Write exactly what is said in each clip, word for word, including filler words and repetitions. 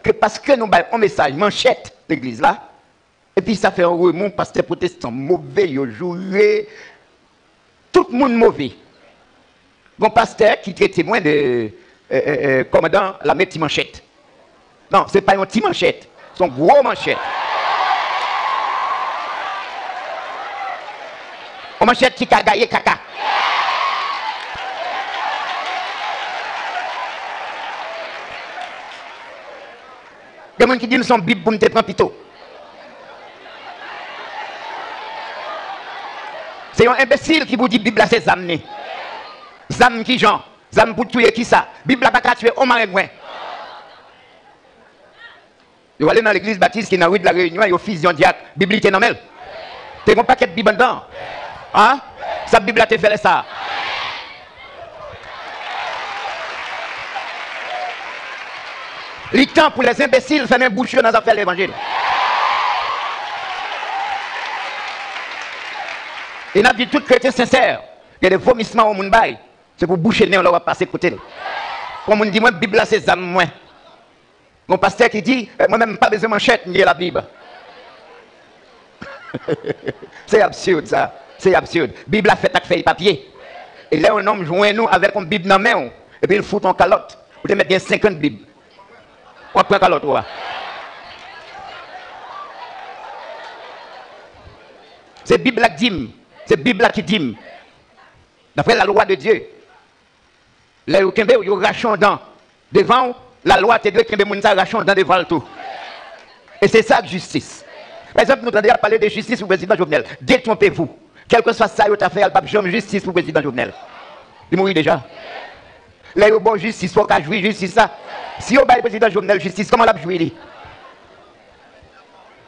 ke paske nou bay yon mesaj manchèt legliz la, epi sa fè yon remou, pastè pwotestan move, yo joure, tout moun move. Gon pastè ki trete mwen de, euh, euh, euh, kòmandan lame ti manchèt. Non, se pa yon ti manchèt, se yon gwo manchèt. Yon manchèt ki ka gaye kaka. Gen moun ki di m se yon Bib pou m te pran pito. Se yon enbesil ki pou di Bib la se zam li. Zam ki jan? Zam pou touye kisa? Bib la pa ka tiye yon marengwen. Yo ale nan legliz batis ki nan ri de la Reyinyon, yo fizye yon dyak, Bib li te nan men l. Te gen yon pakèt Bib anndan. An? Sa Bib la te fè lè sa a? Li tan pou lèzenbesil fèmen bouch yo nan zafè levanjil. E n ap di tout kretyen sensè, gen de vomisman yon moun bay, se pou bouche nen w lè w ap pase kote l. Pou yon moun di mwen, Bib la se zam mwen. Gon pastè ki di, eh, mwen menm m pa bezwen manchèt, m gen Labib. Se absid sa, se absid. Bib la fèt ak fèy papye. E lè yon nonm jwenn ou avèk yon Bib nan men w, epi l fout yon kalòt, ou te mèt gen senkant Bib. W ap pran kalòt ou a. Se Bib la k di m, se Bib la ki di m. D'après la loi de Dieu, lè yo kenbe w, yo rache yon dan devan w, lalwa te dwe kenbe moun sa rache yon dan devan l tou. E se sa k jistis. Pa egzanp, nou tande y ap pale de jistis pou prezidan Jovenel. Détrompez-vous. Kèlkeswa sa yo ta fè a, l p ap janm jistis pou prezidan Jovenel. Li mouri deja. Lè yo ba w jistis, fò w ka jwi jistis la. Si yo bay prezidan Jovenel jistis, kòman l ap jwi li?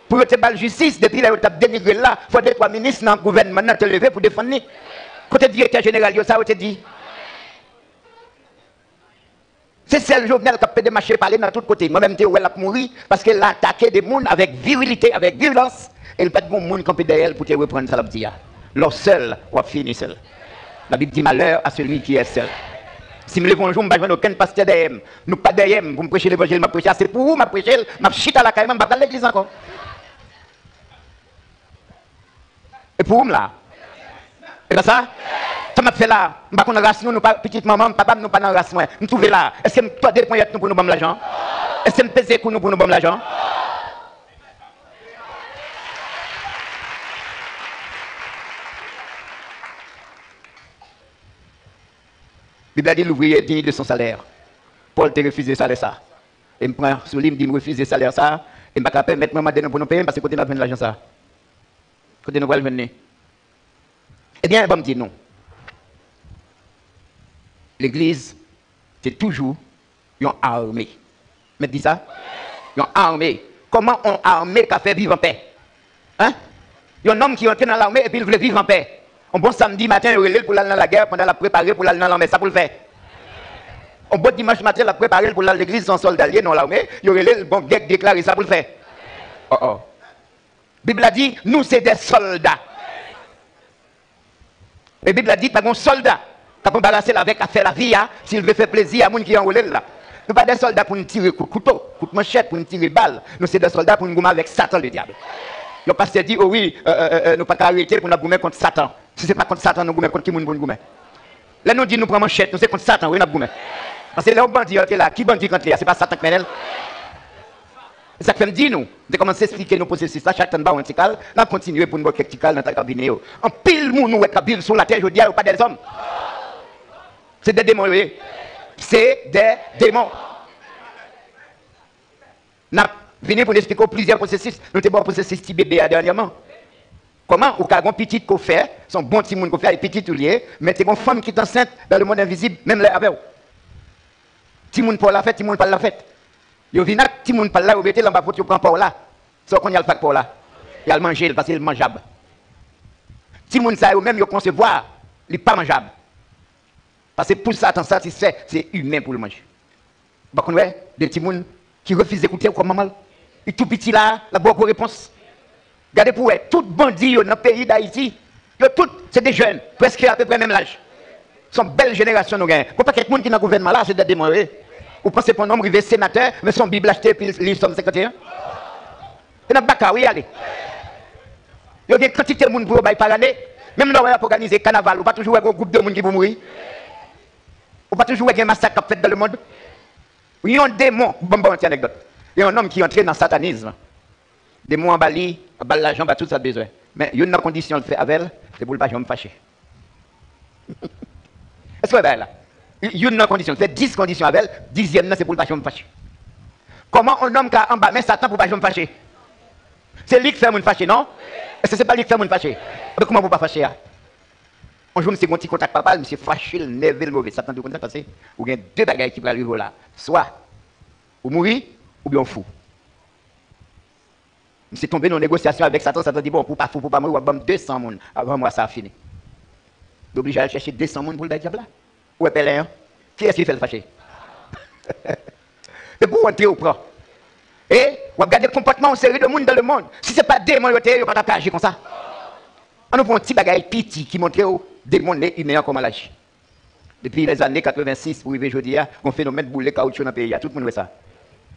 Pou yo te ba l jistis, depi lè yo t ap denigre l la, fò de twa minis nan gouvènman nan te leve pou defann li. Kote direktè jeneral yo, sa yo te di? Se sèl Jovenel k ap pede mache pale nan tout kote. Mwen menm, m te wè l ap mouri paske l atake de moun avèk virilite, avèk virulans, e l pa t gen moun kanpe dèyè l pou te reprann sa l ap di a. Lè w sèl, w ap fini sèl. Labib di, malheur à celui qui est seul. Si m leve yon jou, m pa jwenn okenn pastè dèyè m, nou pa dèyè m pou m preche levanjil m ap preche a, se pou ou m ap preche l, m ap chita lakay mwen, m pa pral legliz ankò. E pou ou m la. E pa sa? Sa m ap fè la? M pa konn ras nou, nou pa pitit manman m, papa m, nou pa nan ras mwen. M twouve la. Èske m tòde ponyèt nou pou nou ban m lajan? Èske m peze kou nou pou nou ban m lajan? Bib la di, l'ouvrier est digne de son salaire. Pòl te refize salè sa. E m pran sou li, m di m refize salè sa. E m pa ka pèmèt mwen mande nou pou nou peye m, paske kote n ap jwenn lajan sa? Kote nou pral jwenn li? Ebyen, ban m di nou. Legliz, se toujou yon ame. Mèt di sa? Yon ame. Kòman yon ame ka fè viv anpè? Hein? Yon nonm ki rantre nan lame epi l vle viv anpè. Yon bon samdi maten, yo rele l pou l al nan lagè, pandan l ap prepare pou l al nan lanmè. Sa pou l fè? Yon bon dimanch maten, l ap prepare l pou l al legliz, se yon sòlda l ye, nan lame, yo rele l, bon, gè k deklare, sa pou l fè? Oh, oh. Bib la di, nou se de sòlda. E Bib la di, pa gen sòlda k ap anbarase l avèk afè lavi a, si l vle fè plezi a moun ki anwole l la. Nou pa de sòlda pou n tire kout kouto, kout manchèt, pou n tire bal. Nou se de sòlda pou n goumen avèk Satan, le diable. Yon pastè di, o wi, euh, euh, euh, nou pa ka arete pou n ap goumen kont Satan. Si se pa kont Satan nou goumen, kont ki moun pou n goumen? Lè nou di nou pran manchèt, nou se kont Satan, wi, n ap goumen. Paske lè yon bandi antre la, ki bandi k antre a? Se pa Satan k mennen l? E sa k fè m di nou, m te kòmanse esplike nou pwosesis la, chak tan n ba w yon ti kal, n ap kontinye pou n ba w kèk ti kal nan ta kabine yo. Anpil moun ou wè k ap viv sou latè jodi a, yo pa dèzòm. Se de demon yo ye. Se de demon. N ap vini pou n esplike w plizyè pwosesis. Nou te ba w pwosesis ti bebe a dènyèman. Kòman ou ka gon pitit ke w fè, se yon bon timoun ke w fè, e pitit ou l ye, men te gon fanm ki t ansent dans le monde invisible, menm lè avè w. Timoun pa w la fèt, timoun pa l la fèt. Yo vin ak timoun pa l la, yo mete l anba vant, yo pran pa w la. Sa w konn y al fè ak pa w la? Y al manje l, paske l manjab. Timoun sa yo menm, yo konsevwa, li pa manjab. Paske pou Satan satisfè, se imen pou l manje. Ou pa konn wè de timoun ki refize koute w kòm manman l? Li tou piti la, l ap ba w gwo repons. Gade pou w wè, tout bandi yo nan peyi Dayiti, yo tout se de jèn, prèske apeprè menm laj. Se yon bèl jenerasyon nou genyen. Gon pakèt moun ki nan gouvènman la, se de demon yo ye. Ou panse pou yon nonm rive senatè, men se yon Bib l achte epi li li Sòm senkanteyen? Se nan baka wi y ale. Yo gen kantite moun pou yo bay par ane. Menm lè w wè y ap òganize kanaval, ou pa toujou wè gen yon gwoup de moun ki pou mouri? Ou pa toujou wè gen masak k ap fèt dans le monde? Yon demon, ban m ba w yon ti anekdòt. Gen yon nonm ki antre nan satanizm. Demon an ba li, ba l lajan, ba tout sa l bezwen. Men youn nan kondisyon l fè avè l, se pou l pa janm fache. Èske w wè bagay la? Youn nan kondisyon, l fè dis kondisyon avè l, dizyèm nan se pou l pa janm fache. Kòman yon nonm ka anba men Satan pou pa janm fache? Se li k fè moun fache, non? Èske se pa li k fè moun fache? Ebyen kòman pou pa fache a? Yon jou misye gen yon ti kontak papa l, misye fache l, nève l move. Satan di w konn sa k pase? Ou gen de bagay ki pral rive w la. Swa ou mouri, oubyen w fou. Misye tonbe nan yon negosyasyon avèk Satan, Satan di, bon, pou w pa fou, pou w pa mouri, w ap ban m de san moun avan mwa sa a fini. Li oblije al chèche de san moun pou l bay dyab la. Ou wè pèlen an? Kiyès ki fè l fache? Se pou w antre w pran. E w ap gade konpòtman yon seri de moun dans le monde. Si se pa demon yo te ye, yo pa t ap ka aji konsa. An nou pran yon ti bagay piti ki montre w demon e imen an kòman l aji. Depi lèzane katrevensis pou rive jodi a, gon fenomèn boule kawoutchou nan peyi a. Tout moun wè sa.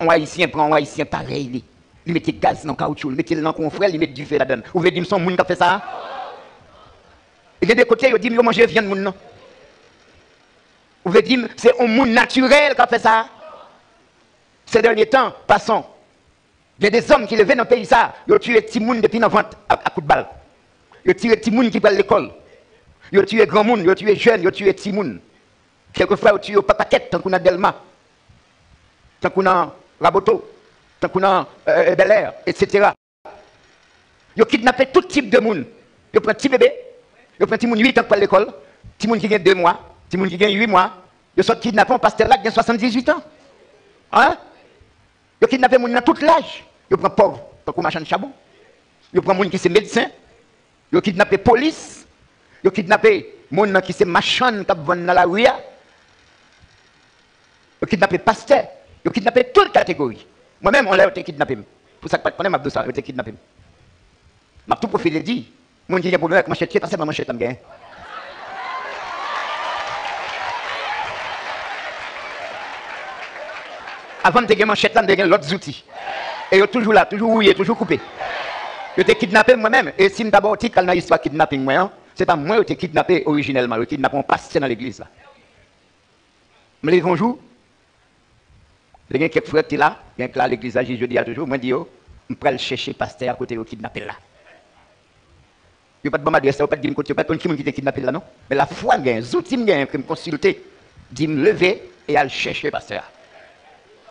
Yon Ayisyen pran yon Ayisyen parèy li. Li mete gaz nan kawoutchou, li mete l nan kou yon frè, li met dife ladan l. Ou vle di m se yon moun k ap fè sa a? E gen de kote yo di m yo manje vyann moun nan. Ou vle di m se yon moun natirèl k ap fè sa a? Ces derniers temps passons, gen de zòm ki leve nan peyi sa a, yo tiye timoun depi nan vant ak, ak kout bal. Yo tiye timoun ki pral lekòl. Yo tiye granmoun, yo tiye jèn, yo tiye timoun. Kèlkefwa yo tiye yo pa pakèt, tankou nan Dèlma, tankou nan Raboto, tankou nan, euh, Bèlè, etsetera. Yo kidnape tout tip de moun. Yo pran ti bebe, yo pran timoun uit an k pral lekòl, timoun ki gen de mwa, timoun ki gen uit mwa. Yo sot kidnape yon pastè la ki gen swasanndizuit an. Hein? Yo kidnape moun nan tout laj. Yo pran pòv, tankou machann chabon. Yo pran moun ki se medsen. Yo kidnape polis. Yo kidnape moun nan ki se machann k ap vann nan lari a. Yo kidnape pastè. Yo kidnape tout kategori. Mwen menm, yon lè yo te kidnape m. Pou sa k pa t konnen, m ap di w sa, yo te kidnape m. M ap tou pwofite di, moun ki gen pwoblèm ak manchèt, se pa sèlman manchèt la m genyen. Avan m te gen manchèt la, m te gen lòt zouti. E yo toujou la, toujou wouye, toujou koupe. Yo te kidnape m mwen menm. E si m ta ba w tit, al nan istwa kidnaping mwen an, se pa mwen yo te kidnape orijinèlman, yo kidnape yon pastè nan legliz la. M leve yon jou, te gen kèk frè ki te la, gen k la legliz la jis jodi a toujou, mwen di yo, m pral chèche pastè a kote yo kidnape l la. Yo pa t ban m adrès la, yo pa t di m kote, yo pa t konn ki moun ki te kidnape l la non. Men lafwa m genyen, zouti m genyen ke m konsilte, di m leve e al chèche pastè a.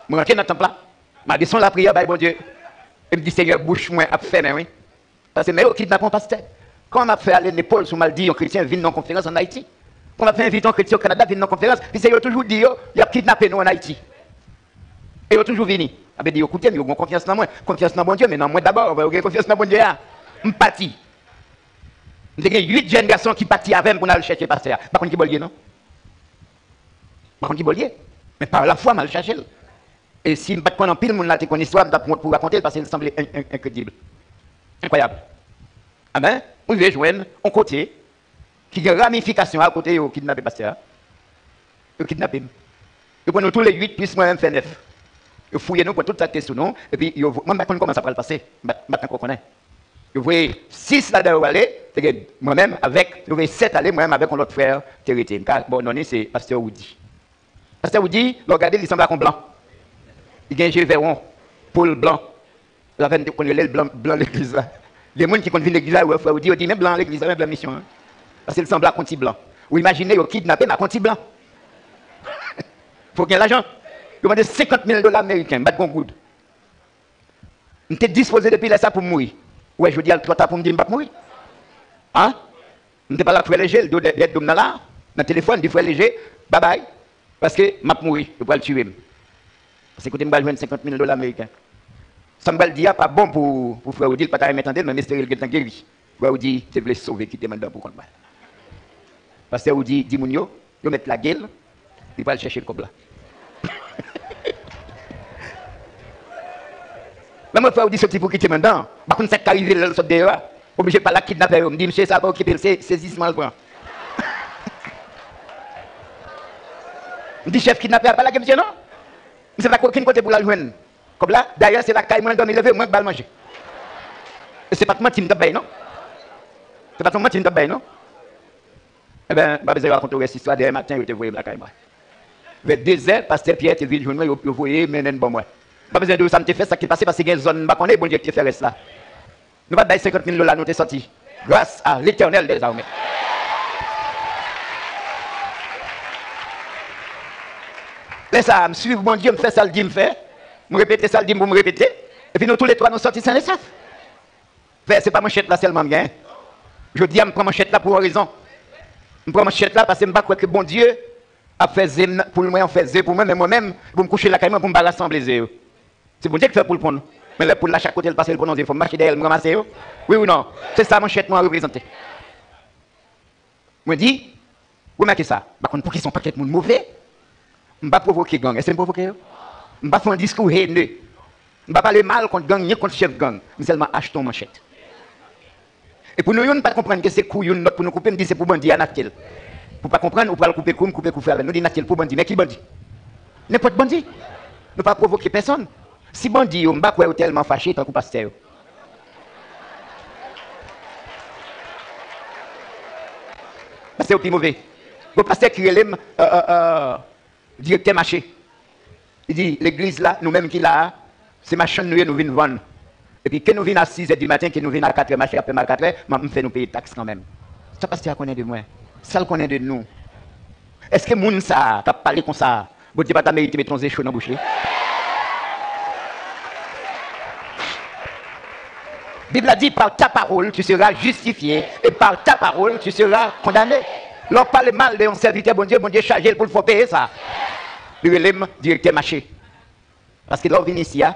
Mwen rantre nan tanp la, m al desann lapriyè bay Bondye, e m di, Senyè, bouch mwen ap fèmen wi. Paske men yo kidnape yon pastè. Kòman m ap fè ale nepòl si w mal di yon kretyen vin nan yon konferans ann Ayiti? Kòman m ap fè envite yon kretyen o Kanada vin nan yon konferans, piske yo toujou di yo, y ap kidnape nou ann Ayiti? E yo toujou vini. Sa vle di yo koute m, yo gen konfyans nan mwen. Konfyans nan Bondye, men nan mwen dabò, anvan yo gen konfyans nan Bondye a. M pati. M te gen uit jèn gason ki pati avè m pou n al chèche pastè a. M pa konn ki bò l ye non. M pa konn ki bò l ye. Men pa lafwa m al chache l. E si m pa t konn anpil moun la te konn istwa, m t ap wont pou rakonte l, paske l sanble en-, en-, enkredib. Enkwayab. Amen. M rive jwenn yon kote ki gen ramifikasyon a kote yo kidnape pastè a. Yo kidnape m. Yo pran nou toule uit, plis mwen menm fè nèf. Yo fouye nou, pran tout sa k te sou nou, epi yo vo-, mwen m pa t konn kòman sa pral pase. M pa t, m pa t ankò konnen. Yo voye sis ladan yo ale, te gen mwen menm avèk, yo voye sèt ale, mwen menm avèk yon lòt frè te rete. M ka ba w non li, se pastè Woody. Pastè Woody, lè w gade l, li sanble ak yon blan. Li gen je vè won, po l blan. Sa fè n te konn rele l blan, blan legliz la. Gen moun ki konn vin legliz la, yo wè frè Woody, yo di, men blan legliz la, men blan misyon an. Paske l sanble ak yon ti blan. Ou imajine yo kidnape m ak yon ti blan. Fò gen lajan. Yo mande senkant mil dola ameriken, m pa t gen yon goud. M te dispoze depi lè sa pou m mouri. Ou wè, jodi a l twò ta pou m di m p ap mouri. An? M te pale ak frè Leje, l do dèyè do m nan la, nan telefòn, di frè Leje, babay, paske m ap mouri, yo pral tiye m. Paske kote m pral jwenn senkant mil dola ameriken? Sa m pral di a pa bon pou, pou frè Woody, l pa ta renmen tande l, men m espere l gentan geri. Frè Woody te vle sove kite m anndan pou kont mwen. Pastè Woody di moun yo, yo mèt lage l, li pral chèche kòb la. Lè mwen fè Woody soti pou kite m anndan, m pa konn sa k ka rive l lè l sot deyò a. Oblije pale ak kidnapè yo, m di, mesye sa pa okipe l, se sezisman l pran. M di chèf kidnapè a, pa lage misye non. Misye pa gen okenn kote pou l al jwenn kòb la. Dayè, se lakay mwen l dòmi leve, mwen k ba l manje. E se pa t manti m t ap bay, non. Se pa t yon manti m t ap bay, non. Enben, m pa bezwen rakonte w rès istwa, dèyè maten, yo te voye m lakay mwen. Vè dezè, pastè Pyè te vin jwenn mwen, yo, yo voye mennen n ban mwen. M pa bezwen di w sa m te fè, sa k te pase, paske gen zòn m pa konnen, Bondye ki te fè rès la. Nou pa t bay senkant mil dola, nou te sòti. Grâce à l'Éternel des armées. Lè sa a, m swiv Bondye, m fè sa l di m fè, m repete sa l di m pou m repete, epi nou toulètwa nou sòti sen e sòf. Frè, se pa manchèt la sèlman m gen. Jodi a, m pran manchèt la pou yon rezon. M pran manchèt la paske m pa kwè ke Bondye ap fè ze m nan, poul mwen an fè ze pou mwen, men mwen menm, pou m kouche lakay mwen, pou m pa rasanble ze yo. Se Bondye ki fè poul ponn. Men lè poul la, chak kote l pase, l ponn yon ze, fò m mache dèyè l, m ranmase yo. Wi ou non? Se sa manchèt mwen an reprezante. Mwen di, remake sa, m pa konn poukisa yon pakèt moun move. M pa pwovoke gang. Èske m pwovoke yo? M pa fè yon diskou henè. M pa pale mal kont gang, ni kont chèf gang. M sèlman achte yon manchèt. E pou nou youn pa t konprann ke se kou youn lòt pou nou koupe, m di se pou bandi a n achte l. Pou pa konprann, ou pral koupe kou m, koupe kou frè avè l. Nou di n achte l pou bandi. Men ki bandi? Nenpòt bandi. Nou pa pwovoke pèsonn. Si bandi yo, m pa kwè yo tèlman fache tankou pastè yo. Pastè yo pi move. Gon pastè ki rele m, euh, euh, euh, direktè mache. Li di, legliz la, nou menm ki la a, se machann nou ye, nou vin vann. Epi ke nou vin a sizè di maten, ke nou vin a katrè, mache ap fèmen a katrè, m ap fè nou peye taks kanmenm. Sa pastè a konnen de mwen? Sa l konnen de nou? Èske moun sa a k ap pale konsa a, Bondye pa ta merite mete yon ze cho nan bouch li? Bib la di, par ta parole, tu seras justifié, et par ta parole, tu seras condamné. Lè w pale mal de yon sèvitè Bondye, Bondye chaje l pou l fè w peye sa. Li rele m direktè mache. Paske lè w vin isi a,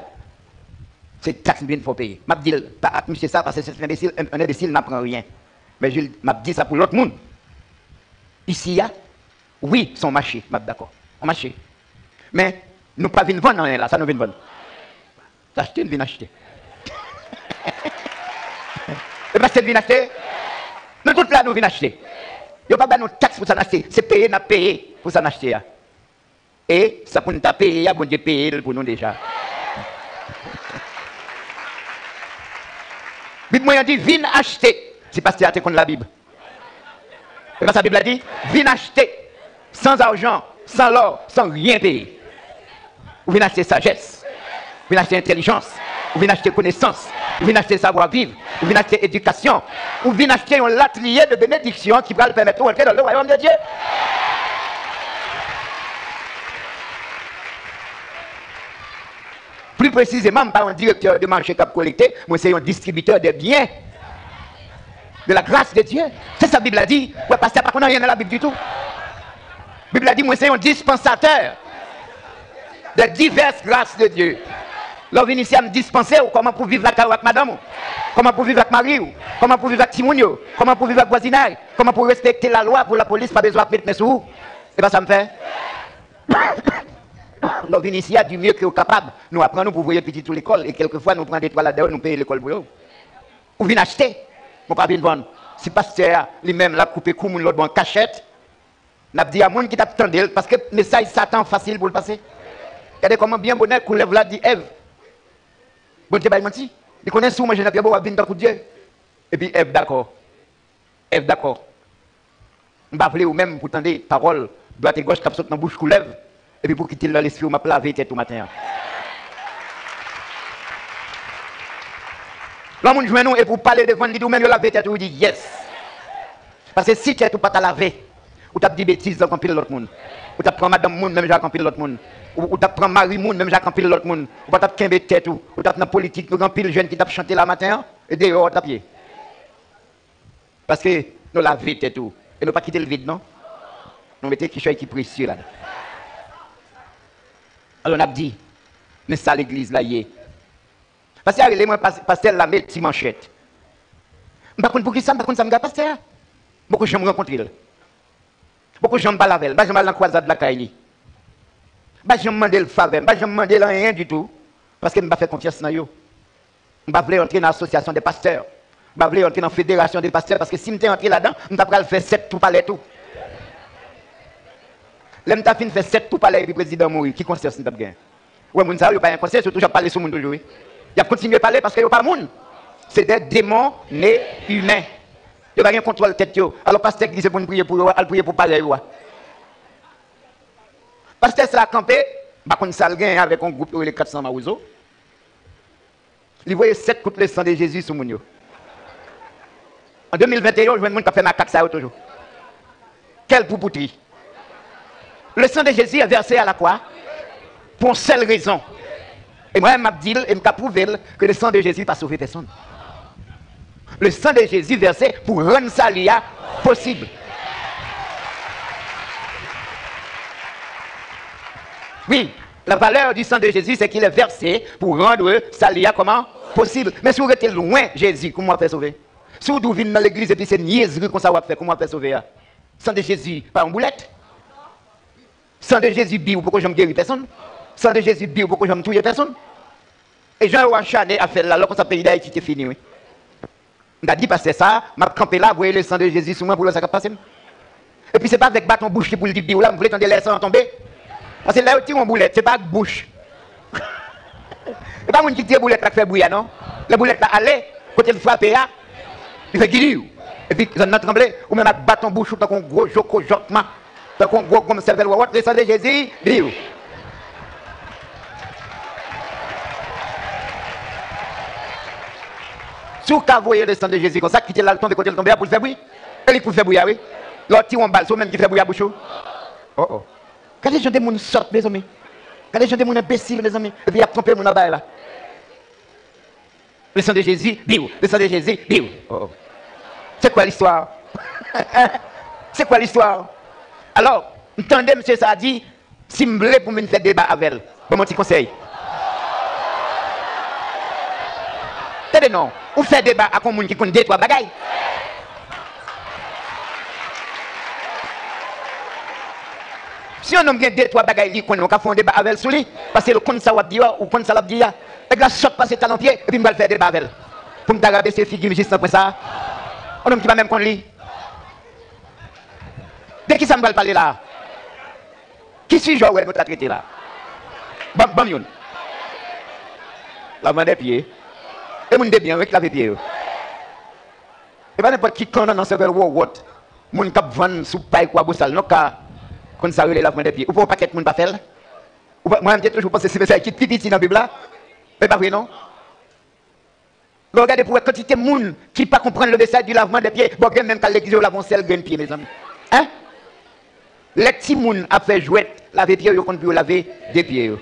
se taks m vin fè w peye. M ap di l, pa ak misye sa, paske se yon enbesil, un, un imbécile n'apprend rien. Men Jules, m ap di sa pou lòt moun. Isi a, wi, se yon mache, m ap dakò. Yon mache. Men, nou pa vin vann anyen la, sa nou vin vann? Se achte n vin achte. E pa se n vin achte? Nou tout la, nou vin achte. Yo pa ba nou taks pou sa n achte. Se peye n ap peye pou sa n achte a. E sa pou n ta peye a, Bondye peye l pou nou deja. Bib mwen an di, vin achte. Si pastè a te konn Labib. E pa sa Bib la di? Vin achte. Sans argent, sans l'or, sans rien payer. Ou vin achte sajès. Ou vin achte entèlijans. Ou vin achte konesans. Ou vin achte savwa viv. Ou vin achte edikasyon. Ou vin achte yon latriye de benediksyon ki pral pèmèt ou antre dans le royaume de Dieu. Pli presizeman, m pa yon direktè de mache k ap kolekte, mwen se yon distribitè de byen de la grâce de Dieu. Se sa Bib la di. Wè, pastè pa konn anyen nan Labib ditou. Bib la di, mwen se yon dispansatè de diverses grâces de Dieu. Lè w vin isi a, m dispanse w kòman pou viv lakay ou ak madanm ou, kòman pou viv ak mari w, kòman pou viv ak timoun yo, kòman pou viv ak vwazinay, kòman pou respekte lalwa pou lapolis pa bezwen ap met men sou ou. Se pa sa m fè? Lè w vin isi a, du mieux ke w kapab, nou aprann ou pou voye pitit ou lekòl, e kèlkefwa nou pran de twa ladan yo, nou peye lekòl pou yo. Ou vin achte, men w pa vin vann. Si pastè a, li menm, l ap koupe kou moun lòt bò an kachèt, n ap di a moun ki t ap tande l, paske mesaj Satan fasil pou l pase. Gade kòman byen bonè koulèv la di Èv, Bondye bay manti. Li konnen si w manje nan pye bò, w ap vin tankou Dye. Epi Èv dakò. Èv dakò. M pa vle ou menm pou tande pawòl dwat e gòch k ap sot nan bouch koulèv, epi pou kite l nan lespri w, m ap lave tèt ou maten an. Lè yon moun jwenn ou epi w pale devan l, li di w menm yo lave tèt ou, ou di, yes. Paske si tèt ou pa ta lave, ou t ap di betiz tankou anpil lòt moun. Ou t ap pran madanm moun menm jan ak anpil lòt moun. Ou, ou t ap pran mari moun menm jan ak anpil lòt moun. Ou pa t ap kenbe tèt ou. Ou t ap nan politik, nou gen anpil jèn ki t ap chante la maten an, e deyò w t ap ye. Paske nou lave tèt ou. E nou pa kite l vid, non. Nou mete kichòy ki presye ladan. Alò, n ap di, men sa legliz la ye. Pastè a rele mwen, pas-, pastè Lame Ti Manchèt. M pa konn poukisa, m pa konn sa m gen ak pastè a. M poko janm rankontre l. M poko janm pale avè l. M pa janm al nan kwazad lakay li. M pa janm mande l favè. M pa janm mande l anyen ditou. Paske m pa fè konfyans nan yo. M pa vle antre nan asosyasyon de pastè. M pa vle antre nan federasyon de pastè, paske si m te antre ladan, m ta pral fè sèt tou palè tou. Lè m ta fin fè sèt tou palè epi prezidan mouri, ki konsyans m t ap gen? Ou wè moun sa yo, yo pa gen konsyans, yo toujou ap pale sou moun toujou, wi. Y ap kontinye pale paske yo pa moun. Se de demon ne imen. Yo pa gen kontwòl tèt yo. Alò, pastè ki di se pou n priye pou yo, al priye pou parèy ou a. Pastè sa a kanpe, m pa konn sa l genyen avèk yon gwoup yo rele kat san Mawozo. Li voye sèt kout le san de Jezi sou moun yo. An de mil venteyen, ou jwenn moun k ap fè makak sa yo toujou. Quelle poupoutri! Le sang de Jésus est versé à la croix pour une seule raison. E mwen, m ap di l, e m ka pwouve l, ke le sang de Jésus pa sove pèsonn. Le sang de Jésus versé pou rann sali a posib. Wi, la valeur du sang de Jésus, c'est qu'il est versé pour rendre sali a kòman? Posib. Men si w rete lwen Jezi, kouman w ap fè sove? Si w di w vin nan legliz epi se nyèzri konsa w ap fè, kouman w ap fè sove a? San de Jezi pa yon boulèt. San de Jezi bi w poko janm geri pèsonn. San de Jezi bi w poko janm touye pèsonn. E jan yo achane ap fè l la, lè konsa peyi Dayiti te fini, wi. M ta di pastè sa, m ap kanpe la, voye le san de Jezi sou mwen pou l wè sa k ap pase m. Epi se pa avèk baton bouch li pou l di bi w la, m vle tande lè san an tonbe. Paske lè yo tire yon boulèt, se pa ak bouch. E pa moun ki tire boulèt la k fè bri a, non. Lè boulèt la ale, kote l frape a, li fè gidiw. Epi zòn nan tranble, ou menm ak baton bouch ou tankou yon gwo joko jòkma, tankou yon gwo gonm sèvèl wòwòt, le san de Jezi, biw. Si w ka voye le san de Jezi konsa, kite l al tonbe kote l tonbe a pou l fè bri. E li k pou fè bri a, wi. Lè w tire yon bal, se w menm ki fè bri a bouch ou. Oh, oh. Gade jan de moun sòt, mezanmi. Gade jan de moun enbesil, mezanmi. Epi y ap twonpe moun anba la. Le sang de Jésus, biw. Le sang de Jésus, biw. Oh, oh. C'est quoi l'histoire? C'est quoi l'histoire? Alò, m tande mesye sa a di, si m vle pou m vin fè deba avè l, ban m yon ti konsèy. Tande non, ou fè deba ak yon moun ki konn de twa bagay. Si yon nonm gen de twa bagay li konnen, ou ka fè yon deba avè l sou li, paske l konn sa w ap di a, ou konn sa l ap di a. Nèg la sòt pase talanpye, epi m pral fè deba avè l. Pou m ta rabese figi m jis nan pwen sa a. Yon nonm ki pa menm konn li. De kisa m pral pale la a? Ki sijè w wè nou ta trete la a? Ban, ban m youn. Lavman dè pye. E moun debyen yo ki lave pye yo. E pa nenpòt ki kannannan sèvèl wòwòt, moun k ap vann sou pay Kwabosal non ka konn sa rele lavman dè pye. Ou pa wè yon pakèt moun pa fè l? Ou pa, mwen menm te toujou panse se mesaj ki pi piti nan Bib la. Men pa vre non. Lè w gade pou w wè kantite moun ki pa konprann le message du lavement des pieds, bon, gen menm k al legliz yo lave yon sèl grenn pye, mezanmi. Hein? Lè timoun ap fè jwèt, lave pye yo, yo konn pou yo lave de pye yo.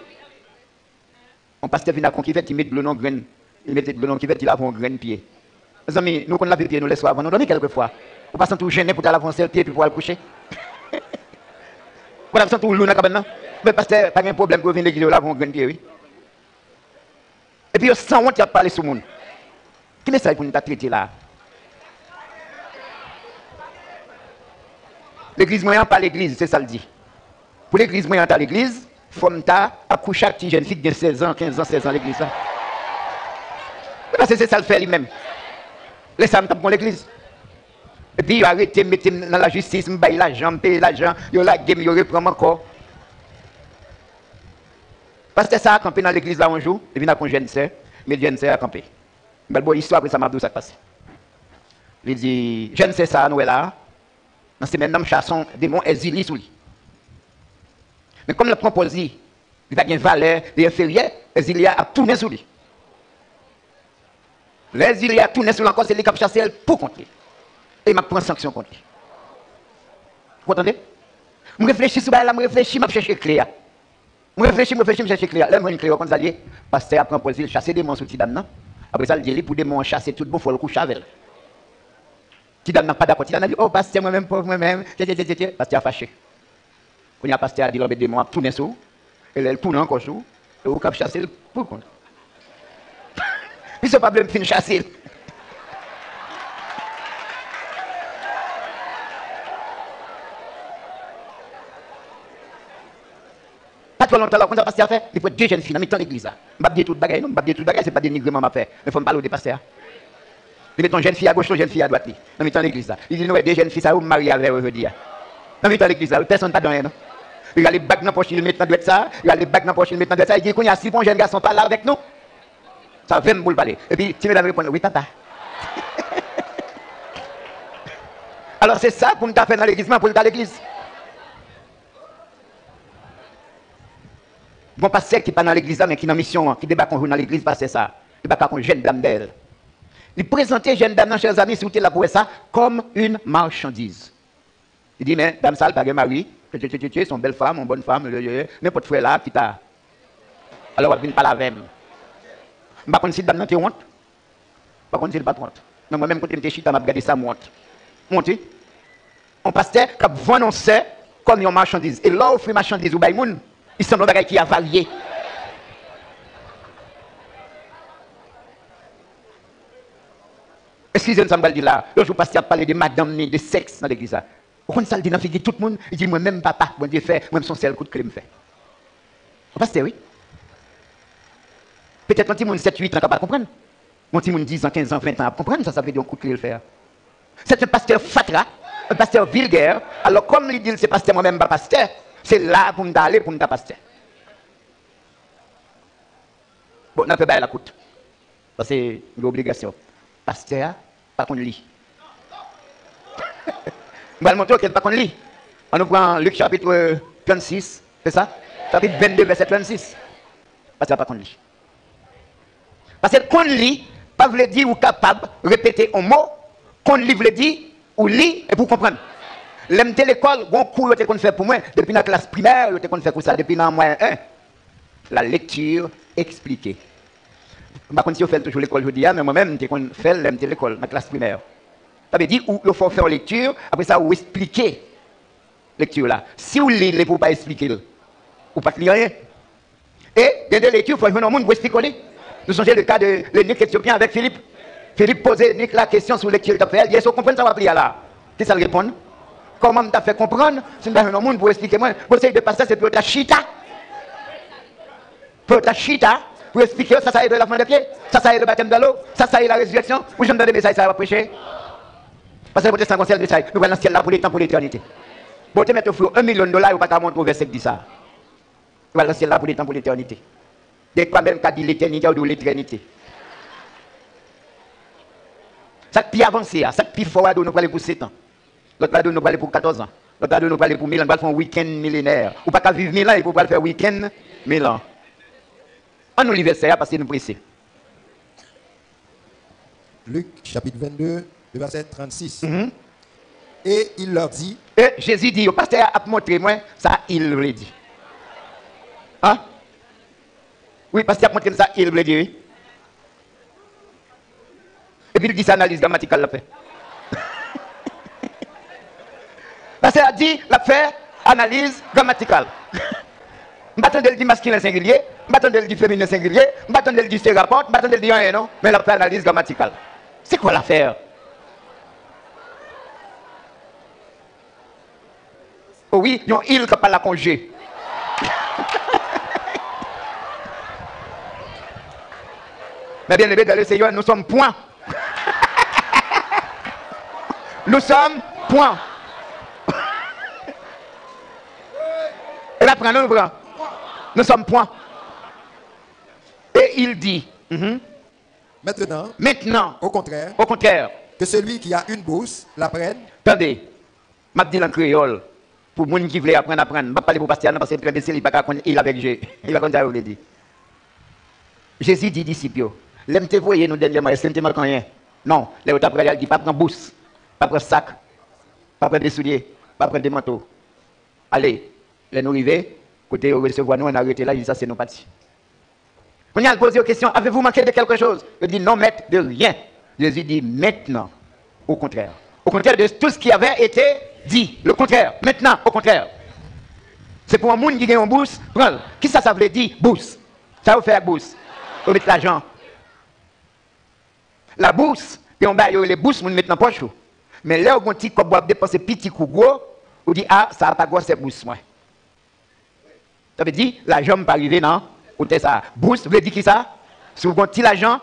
Yon pastè vin ak yon kivèt, li met dlo nan yon grenn, li mete dlo nan yon kivèt, li lave yon grenn pye. Mezanmi, nou konn lave pye nou lèswa avan nou dòmi kèlkefwa. Ou pa santi w jennen pou w ta lave yon sèl pye epi pou w al kouche? Ou pa t ap santi w lou nan kabann nan? Men pastè, pa gen pwoblèm pou yo vin legliz yo lave yon grenn pye, wi. Epi yo sanwont, y ap pale sou moun. Ki mesaj pou nou ta trete la a? Legliz mwen an pa legliz, se sa l di. Pou legliz mwen an ta legliz, fò m ta ap kouche ak ti jèn fi ki gen sèz an, kenz an, sèz an legliz la. Wi, paske se sa l fè li menm. Lè sa a, m t ap gon legliz. Epi yo arete m, mete m nan lajistis, m bay lajan, m peye lajan, yo lage m, yo reprann m ankò. Pastè sa a kanpe nan legliz la yon jou, li vin ak yon jèn sè, men jèn sè a kanpe. M pral ba w istwa, apre sa m ap di w sa k pase. Li di, jèn sè sa a nou wè la a, nan semèn nan m chase yon demon Èzili sou li. Men kòm l ap pran pòz li, li pa gen valè, li enferyè, Èzili a ap tounen sou li. Lè Èzili a tounen sou l ankò, se li k ap chase l pou kont li. E m ap pran sanksyon kont li. Ou konn tande? M reflechi sou bagay la, m reflechi, m ap chèche kle a. M reflechi, m reflechi, m chèche kle a. Lè m jwenn kle a, ou konn sa l ye? Pastè a pran pòz li, l chase demon sou ti dam nan. Apre sa, l di li pou demon an chase tout bon, fò l kouche avè l. Ti dam nan pa dakò. Ti dam nan di, o, pastè, mwen menm, pòv mwen menm, tye, tye, tye, tye, tye. Pastè a fache. Kounye a, pastè a di l, anben demon ap tounen sou ou. E lè l tounen ankò sou ou, e ou k ap chase l pou kont ou. Misye pa vle m fin chase l. Pa twò lontan la, ou konn sa pastè a fè? Li pran de jèn fi nan mitan legliz la. M p ap detwi tout bagay non, m p ap detwi tout bagay, se pa denigreman m ap fè. Men fò m pale w de pastè a. Li mete yon jèn fi agoch, yon jèn fi adwat li, nan mitan legliz la. Li di, nou wè de jèn fi sa yo, m marye avè yo jodi a. Nan mitan legliz la, wi, pèsonn pa di anyen non. Li rale bag nan pòch li, li met nan dwèt sa, li rale bag nan pòch li, li met nan dwèt sa, li di, kounye a, si pou yon jèn gason pale avèk nou, sa vle m pou l pale. Epi, ti medam reponn, wi, papa. Alò, se sa pou m ta fè nan legliz mwen, pou l ta legliz. Gon pastè ki pa nan legliz la, men ki nan misyon an, ki debake yon jou nan legliz pastè sa, debake ak yon jèn dam dèyè l. Li prezante jèn dam nan, chè zanmi, si w te la pou wè sa, kòm yon machandiz. Li di, men, dam sa, l pa gen mari, tye, tye, tye, tye, tye, se yon bèl fanm, yon bòn fanm, nenpòt frè la, ki ta. Alò, w ap vin pale avè m. M pa konn si dam nan te wont. M pa konn si l pa t wont. Men mwen menm, kote m te chita, m ap gade sa, m wont. M wont, wi. Yon pastè k ap vann yon sè kòm yon machandiz. E lè w ofri machandiz ou bay moun, li sanble yon bagay ki avarye. Eskize m sa m pral di la. Yon jou, pastè ap pale de madanm ni, de sèks nan legliz la. Ou konn sa l di nan figi tout moun? Li di, mwen menm, papa, Bondye fè, mwen, se yon sèl kout kle m fè. Yon pastè, wi. Petèt yon timoun sèt, uit an ka pa konprann. Yon timoun diz an, kenz an, ven an ap konprann sa sa vle di yon kout kle l fè a. C'est un pasteur fatra, un pasteur vulgaire. Alò, kòm li di l se pastè, mwen menm m pa pastè, se la pou m ta ale pou m ta pastè. Bon, n ap fè bagay la kout. Paske m gen obligasyon. Pastè a pa konn li. M pral montre w ke l pa konn li. Ann nou pran Lik chapit trannsis, se sa? Chapit vennde, vèsè trannsis. Pastè a pa konn li. Paske konn li pa vle di ou kapab repete yon mo. Konn li vle di ou li epi w konprann. Lè m te lekòl, gon kou yo te konn fè pou mwen, depi nan klas primè, yo te konn fè kou sa, depi nan mwayen en. La lecture expliquée. M pa konn si yo fè l toujou lekòl jodi a, men mwen menm, m te konn fè l lè m te lekòl, nan klas primè. Sa vle di, ou, yo fè w fè yon lekti, apre sa, ou esplike lekti la. Si w li l epi w pa esplike l, ou pa t li anyen. E, gen de lekti, fò w jwenn yon moun pou esplike w li. Nou sonje le ka de lenik etyopen avèk Filip. Filip poze lenik la kesyon sou lekti l t ap fè a, li di, èske w konprann sa w ap li a la? Kisa l reponn? Kòman m ta fè konprann si m pa jwenn yon moun pou esplike mwen? Gon seri de pastè se pou yo ta chita. Pou yo ta chita, pou yo esplike yo sa sa ye le lavman dè pye, sa sa ye le batèm dan lo, sa sa ye la rezirèksyon. Ou janm tande mesaj sa yo ap preche? Pastè pwotestan gon sèl mesaj, nou pral nan syèl la pou letan, pou letènite. Bon, yo te mèt ofri w yon milyon dola, yo pa ka montre w vèsè k di sa. Ou pral nan syèl la pou letan, pou letènite. Dèfwa menm ka di letènite, ou di w letrènite. Sa k pi avanse a, sa k pi fò a, di w nou prale pou setan. Lòt la di w nou prale pou katòz an. Lòt la di w nou prale pou mil an, nou pral fè yon wikenn milenè. Ou pa ka viv mil an epi w pral fè wikenn mil an. Ann nou li vèsè a paske nou prese. Luc chapitre vingt-deux, le verset trente-six. Mhm. Et il leur dit, E Jezi di yo, pastè a ap montre mwen sa il vle di. An? Wi, pastè a ap montre m sa il vle di, wi. Epi l di se analiz gramatikal l ap fè. Pastè a di l ap fè analiz gramatikal. M pa tande l di maskilen sengilye, m pa tande l di feminen sengilye, m pa tande l di se rapò, m pa tande l di anyen non, men l ap fè analiz gramatikal. C'est quoi l'affaire? O wi, yon il k ap pale ak yon je. Mes bien-aimés dans le Seigneur, nous sommes point. Nous sommes point. E la pran, nou pran. Nous sommes point. Et il dit, mhm. Maintenant, Maintenant, au contraire, au contraire, que celui qui a une bourse la prenne. Tande, m ap di l an kreyòl, pou moun ki vle aprann, aprann. M p ap pale pou pastè a non, paske l trè enbesil, li pa ka konn il avèk je. Li pa konn sa yo vle di. Jezi di disip yo, lè m te voye nou dènyèman, èske n te manke anyen? Non. Lè yo t ap prale a, l di, pa pran bous, pa pran sak, pa pran de soulye, pa pran de manto. Ale, lè nou rive, kote yo resevwa nou, ann arete la, jiskaske nou pati. Kounye a, l poze yo kesyon, avez-vous manqué de quelque chose? Yo di, non, maître, de rien. Jésus dit, maintenant, au contraire. Au contraire de tout ce qui avait été dit. Le contraire. Maintenant, au contraire. Se pou yon moun ki gen yon bous, pran l. Kisa sa vle di, bous? Sa yo fè ak bous? Yo met lajan. Labous, gen yon bagay yo rele bous, moun met nan pòch ou. Men lè w gen yon ti kòb w ap depanse, piti kou gwo, ou di, a, sa a pa gwosè bous mwen. Sa vle di, lajan m pa rive nan otè sa a. Bous vle di kisa? Si w gen yon ti lajan,